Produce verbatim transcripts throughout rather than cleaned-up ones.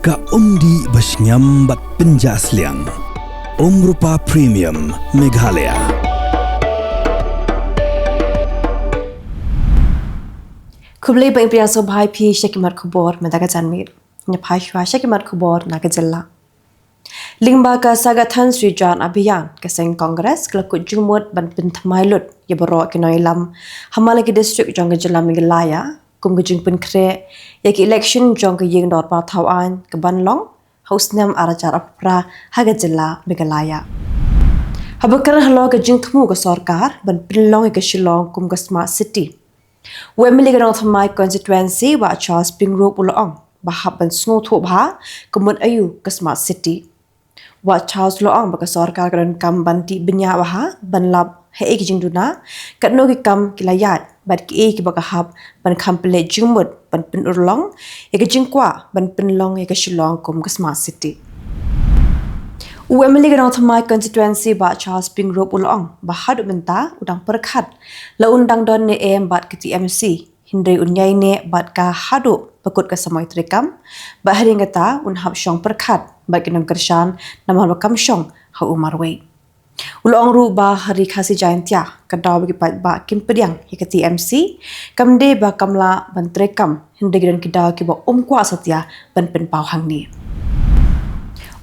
Ka umdih ba shngiam bad pynjah sliang. Umrupa Premium Meghalaya. Khublei ba phi ïa sngewbha ïa phi sha ki mat khubor mynta ka janmiet. Ngin ïa phai shuwa sha ki mat khubor na ka jylla. Lyngba ka Sagathan Srijan Abhiyan, ka seng Congress ka la kut jingmut ban pynthymmai lut ïa baroh ki nongïalam ha man la ki district jong ka jylla Meghalaya kum ka jingpynkhreh ïa ka election jong ka ïing dorbar thaw aiñ kaban long ha u snem ar hajar arphew phra ha ka jylla Meghalaya. Haba kren halor ka jingthmu ka sorkar ban pynlong ïa ka Shillong kum ka Smart City, u MLA ka Nongthymmai Constituency, Bah Charles Pyngrope, u la ong ba hap ban sngewthuh bha ka mut aïu ka Smart City. Bah Charles u la ong ba ka sorkar ka donkam ban tih bniah bha ban lap haei ki jingduna, katno ki kam ki la ïaid bad kiei kiba ka hap ban kham pynleit jingmut ban pynurlong ïa ka jingkwah ban pynlong ïa ka Shillong kum ka Smart City. U MLA ka Nongthymmai Constituency, Bah Charles Pyngrope, u la ong ba haduh mynta u dang pyrkhat la un dang don ne em bad ka TMC, hynrei un ïaineh bad ka haduh ba kut ka samoi treikam, bad hadien kata un hap shong pyrkhat bad ki nongkyrshan namar ba kam shong ha u marwei. U la ong ruh ba ha Ri Khasi Jaintia, ka daw ba ki paidbah kim pdiang ïa ka TMC kam dei ba kam lah ban treikam, hynrei ki don ki daw kiba um kwah satia ban pynpaw hangne.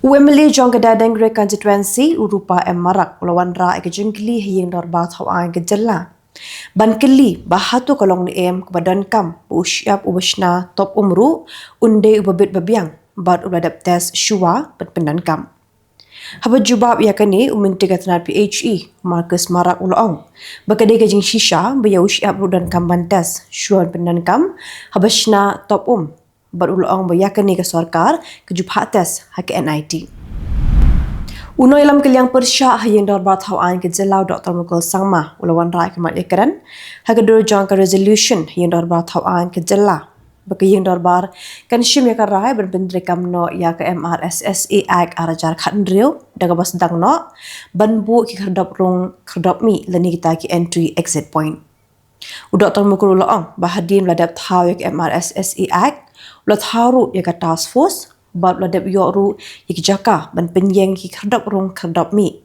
U MLA jong ka Daidaingre Constituency, u Rupa M Marak, u la wanrah ïa ka jingkylli ha ïing dorbar thaw aiñ ka jylla ban kylli ba hato ka long ne em kaba donkam ba u shyiap uba shna top um ruh un dei uba bit ba biang bad uba la dep test shuwa ban pyndonkam. Haba jubab ïa kane, u Myntri ka tnad PHE, Marcuise Marak, u la ong ba ka dei ka jingshisha ba ïa u shyiap ruh donkam ban test shuwa ban pyndonkam haba shna top um, bad u la ong ba ïa kane ka sorkar ka ju phah test ha ka NIT. U nongïalam ka liang pyrshah ha ïing dorbar thaw aiñ ka jylla, u Doktor Mukul Sangma, u la wanrah ïa ka mat ïakren ha ka dur jong ka resolution ha ïing dorbar thaw aiñ ka jylla ba ka ïing dorbar kan shim ïa ka rai ban pyntreikam noh ïa ka MRSSA Act ar hajar khathynriew da kaba sdang noh ban buh ki khyrdop rung khyrdop mih lane kita ki entry exit point. U Doktor Mukul u la ong ba hadien ba la dep thaw ïa ka MRSSA Act, u la thaw ruh ïa ka task force bad u la dep ïoh ruh ïa ki jaka ban pynïeng ki khyrdop rung khyrdop mih.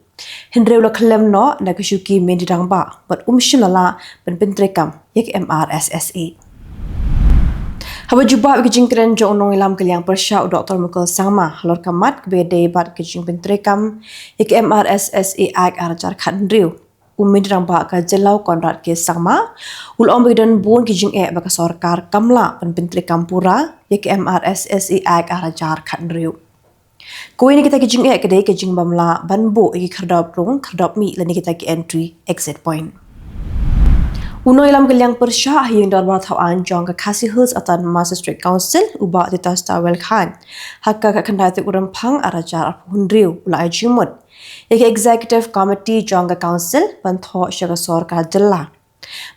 Hynrei u la khlem noh na ka shuki Mendirangbah bad um shym la lah ban pyntreikam ïa ka MRSSA. Haba jubab ïa ka jingkren jong u nongïalam ka liang pyrshah, u Doktor Mukul Sangma, halor ka mat kaba ïadei bad ka jingpyntreikam ïa ka MRSSA Act ar hajar khathynriew, u Myntri Rangbah ka jylla, u Conrad K Sangma, u la ong ba ki don bun ki jingeh ba ka sorkar kam lah ban pyntreikam pura ïa ka MRSSA Act ar hajar khathynriew. Kawei na kita ki jingeh ka dei ka jingbym lah ban buh ïa ki khyrdop rung khyrdop mih lane kita ki entry exit point. U nongïalam ka liang pyrshah ha ïing dorbar thaw aiñ jong ka Khasi Hills Autonomous District Council, u Bah Titus Tawel Chyne, ha ka khatkhyndai tarik u Rymphang ar hajar arphew hynriew, u la ai jingmut ïa ka Executive Committee jong ka Council ban thoh sha ka sorkar jylla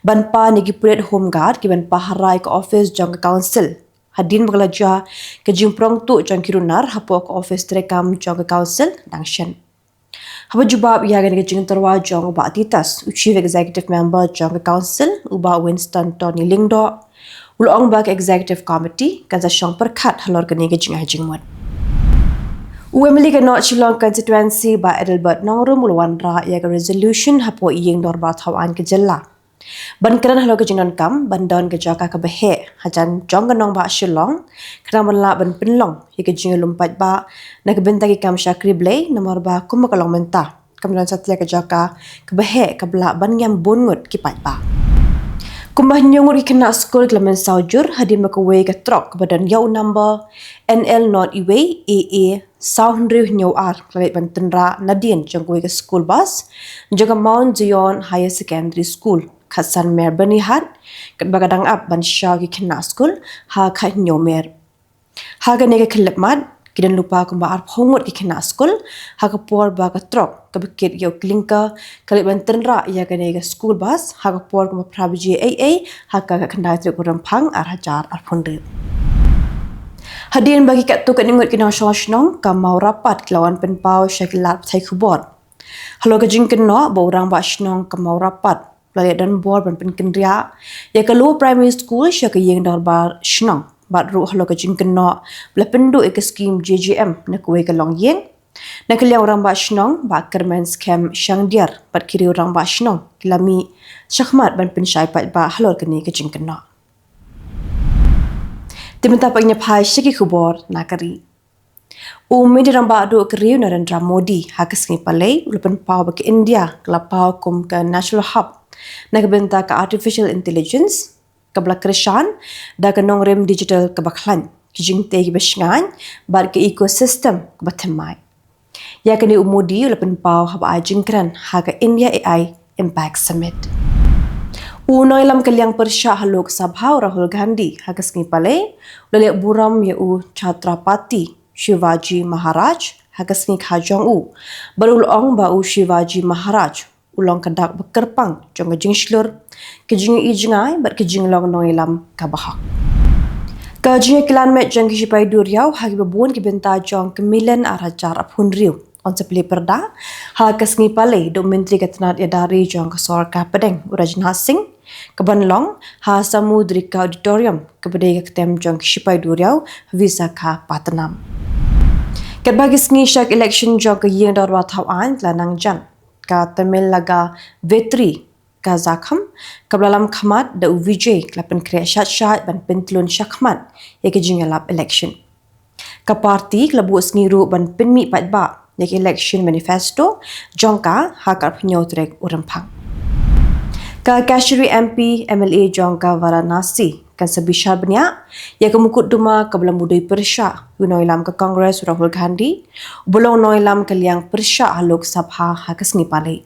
ban pan ïa ki pulit Home Guard kiban pahara ïa ka office jong ka Council, hadien ba ka la jia ka jingprong tuh jong ki runar hapoh ka office treikam jong ka Council dang shen. Haba jubab ïa kane ka jingtyrwa jong u Bah Titus, u Chief Executive Member jong ka Council, u Bah Winston Tony Lyngdoh, u la ong ba ka Executive Committee kan sa shong pyrkhat halor kane ka jingai jingmut. U MLA ka North Shillong Constituency, Bah Adelbert Nongrum, u la wanrah ïa ka resolution hapoh ïing dorbar thaw aiñ ka jylla ban kren halor ka jingdonkam ban don ka jaka kaba heh hajan jong ka nongbah Shillong, khnang ban lah ban pynlong ïa ka jingïalum paidbah na ka bynta ki kam shakri blei, namar ba kumba ka long mynta kam don satia ka jaka kaba heh kaba lah ban ngiam bun ngut ki paidbah. Kumba hynñiew ngut ki khynnah skul ki la mynsaw jur hadien ba kawei ka trok kaba don ïa u number N L not iwei A A saw hynriew hynñiew ar ka la leit ban tynrah nadien jong kawei ka school bus jong ka Mount Zion Higher Secondary School, khatsan mer Byrnihat, katba ka dang ap ban shaw ki khynnah skul ha khathynñiew mer. Ha kane ka khyllipmat, ki don lypa kumba arphew ngut ki khynnah skul ha ka por ba ka trok kaba kit ïa u clinker ka leit ban tynrah ïa kane ka school bus ha ka por kumba phra baje eiei ha ka khatkhyndai tarik u Rymphang ar hajar arphew hynriew. Hadien ba ki katto katne ngut ki nongshong shnong ka Mawrapat ki la wan pynpaw sha ki lad pathai khubor halor ka jingkynnoh ba u rangbah shnong ka Mawrapat u la leit donbor ban pynkynriah ïa ka Lower Primary School sha ka ïing dorbar shnong. bad ruh halor ka jingkynnoh ba la pynduh ïa ka skhim J J M na kawei ka longïing. Na ka liang u Rangbah Shnong Bah Kyrmen Skhem Shangdiar bad ki riew Rangbah Shnong ki la mih shakhmat ban pynshai paidbah halor kane ka jingkynnoh. Te mynta pat ngin ïa phai sha ki khubor na ka ri. U Mynder Rangbah Duh ka ri u Narendra Modi ha ka sngi Palei u la pynpaw ba ka India ka la paw kum ka National Hub na ka bynta ka Artificial Intelligence, kaba la kyrshan da ka nongrim digital kaba khlaiñ, ki jingtei kiba shngaiñ bad ka ecosystem kaba thymmai. Ïa kane u Modi u la pynpaw haba ai jingkren ha ka India A I Impact Summit. U nongïalam ka liang pyrshah ha Lok Sabha u Rahul Gandhi ha ka sngi Palei u la leh burom ïa u Chhatrapati Shivaji Maharaj ha ka sngi kha jong u, bad u la ong ba u Shivaji Maharaj u long ka dak ba kyrpang jong ka jingshlur, ka jingïohi jngai bad ka jinglong nongïalam kaba hok. Ka jingïakilan met jong ki shipai duriaw ha kiba bun ki bynta jong ka Millen ar hajar arphew hynriew yn sa plie pyrda ha ka sngi Palei da u Myntri ka tnad ïada ri jong ka sorkar pdeng u Rajnath Singh, kaban long ha Samudrika Auditorium, kaba dei ka ktem jong ki shipai duriaw Visakhapatnam. Katba ki sngi sha ka election jong ka ïing dorbar thaw aiñ ka la nang jan, ka Tamilaga Vetri Kazhagam kaba la lam khmat da u Vijay ka la pynkhreh shait shait ban pyntlun shakhmat ïa ka jingïalap election. Ka party ka la buh sngi ruh ban pynmih paidbah ïa ka election manifesto jong ka ha ka arphew hynñiew tarik u Rymphang. Ka Keshari M P M L A jong ka Varanasi kan sa bishar bniah ïa ka mukotduma kaba la mudui pyrshah u nongïalam ka Congress u Rahul Gandhi, uba long nongïalam ka liang pyrshah ha Lok Sabha ha ka sngi Palei.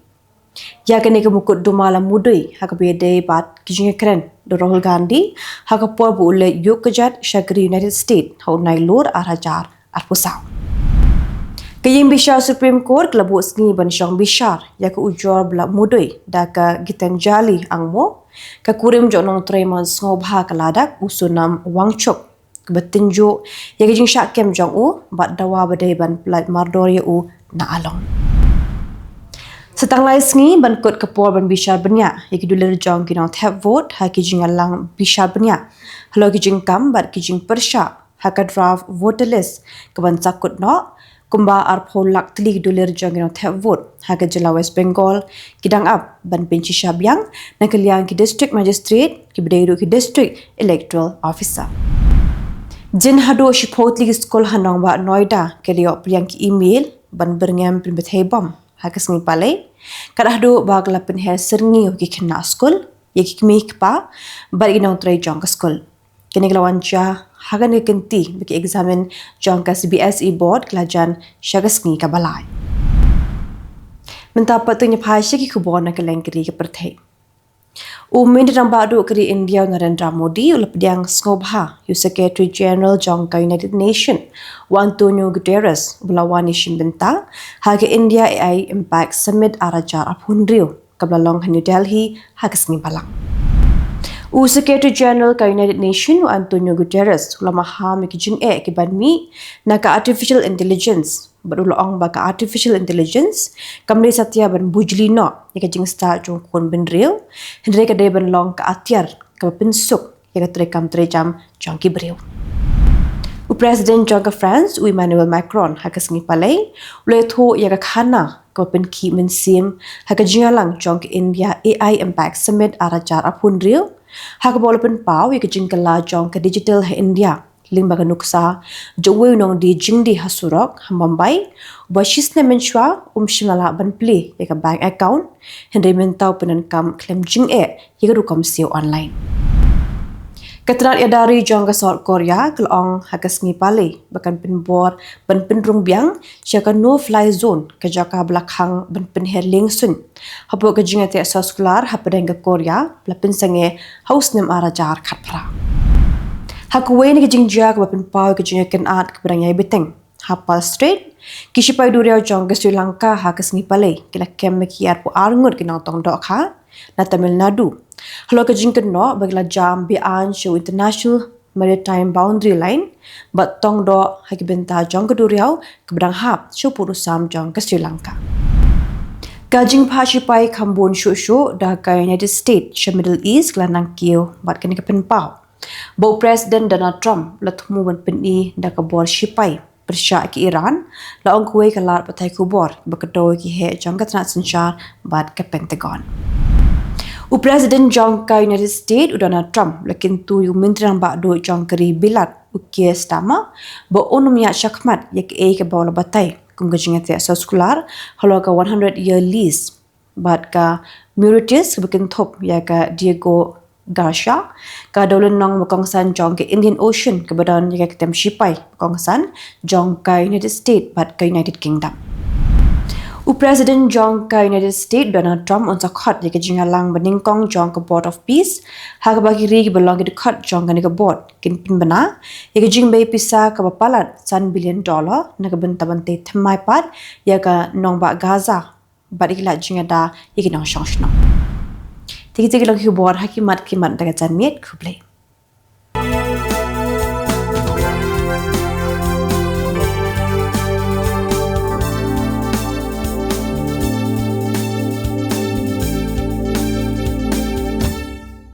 Ïa kane ka mukotduma la mudui ha kaba ïadei bad ki jingïakren da u Rahul Gandhi ha ka por ba u leit ïuh kjat sha ka ri United States ha u Nailur ar hajar arphew saw. Ka ïing bishar Supreme Court ka la buh sngi ban shong bishar ïa ka ujor ba la mudui da ka Gitanjali Angmo, ka kurim jong u nongtrei mon sngewbha ka Ladakh u Sonam Wangchuk, kaba tynjuh ïa ka jingshah kem jong u bad dawa ba dei ban pyllait mardor ïa u na along. Sa tang lai sngi ban kut ka por ban bishar bniah ïa ki dulir jong ki nongthep vote ha ki jingïalang bishar bniah halor ki jingkam bad ki jingpyrshah ha ka draft voter list kaban sa kut noh, kumba arphew lak tylli ki dulir jong ki nongthep vote ha ka jylla West Bengal ki dang ap ban pynshisha biang na ka liang ki district magistrate kiba dei ruh ki district electoral officer. Jin haduh shiphew tylli ki skul ha nongbah Noida ki la ïoh pliang ki email ban byrngem pynbthei bom ha ka sngi Palei, kat haduh ba ka la pynher syrngi ïa ki khynnah skul, ïa ki kmie kpa bad ki nongtrei jong ka skul. Kane ka la wan jia ha kane ka kynti ba ki eksamin jong ka C B S E board ki la jan sha ka sngi kaba lai. Mynta pat to ngin ïa phai sha ki khubor na kylleng ka ri ka pyrthei. U Mynder Rangbah Duh ka ri India u Narendra Modi u la pdiang sngewbha ïa u Secretary General jong ka United Nation u Antonio Guterres uba la wan ïashim bynta ha ka India A I Impact Summit ar hajar arphew hynriew kaba la long ha New Delhi ha ka sngi Balang. U Secretary General ka United Nation u Antonio Guterres u la maham ïa ki jingeh kiban mih na ka artificial intelligence bad u la ong ba ka artificial intelligence kam dei satia ban bujli noh ïa ka jingstad jong u khun bynriew, hynrei ka dei ban long ka atiar kaba pynsuk ïa ka treikam treijam jong ki briew. U President jong ka France u Emmanuel Macron ha ka sngi Palei u la ïathuh ïa ka khana kaba pynkhih mynsiem ha ka jingïalang jong ka India A I Impact Summit ar hajar arphew hynriew, ha kaba u la pynpaw ïa ka jingkylla jong ka digital ha India lyngba ka nuksa jong uwei u nongdie jingdie ha surok ha Mumbai, uba shisnem mynshuwa um shym la lah ban plie ïa ka bank account, hynrei mynta u pyndonkam khlem jingeh ïa ka rukom siew online. Ka tnad ïada ri jong ka South Korea ka la ong ha ka sngi Palei ba kan pynbor ban pynrung biang sha ka no fly zone, ka jaka ba la khang ban pynher liengsuiñ hapoh ka jingïateh soskular hapdeng ka Korea ba la pynsangeh ha u snem ar hajar khatphra. Ha kawei na ka jingjia kaba pynpaw ïa ka jingïakynad kaba dang ïai bteng ha Palm Strait, ki shipai duriaw jong ka Sri Lanka ha ka sngi Palei ki la kem ïa ki arphew ar ngut ki nongtong dohkha na Tamil Nadu halor ka jingkynnoh ba ki la jam be-aiñ sha u International Maritime Boundary Line bad tong doh ha ki bynta jong ka duriaw kaba dang hap sha u pud u sam jong ka Sri Lanka. Ka jingphah shipai kham bun shuh shuh da ka United States sha Middle East ka la nang kiew bad kane ka pynpaw Ba u President Donald Trump u la thmu ban pyni da ka bor shipai pyrshah ïa ka Iran, la ong kawei ka lad pathai khubor ba ka dei ki heh jong ka tnat synshar bad ka Pentagon. U President jong ka United States u Donald Trump u la kyntu ïa u Myntri Rangbah Duh jong ka ri Bilat u Keir Starmer ba un ym ïaid shakhmat ïa kaei kaba u la batai kum ka jingïateh soskular halor ka one hundred year lease bad ka Mauritius kaba kynthup ïa ka Diego Garcia, ka dewlynnong ba kongsan jong ka Indian Ocean kaba don ïa ka ktien shipai ba kongsan jong ka United States bad ka United Kingdom. U President jong ka United States Donald Trump un sa khot ïa ka jingïalang banyngkong jong ka Board of Peace, ha kaba ki ri kiba long ki dkhot jong kane ka board kin pynbna ïa ka jingbei pisa kaba palat san billion dollar na ka bynta ban tei thymmai pat ïa ka nongbah Gaza bad ïa ki lad jingïada ïa ki nongshong shnong. Te kita ki long ki khubor ha ki mat ki mat da ka janmiet. Khublei.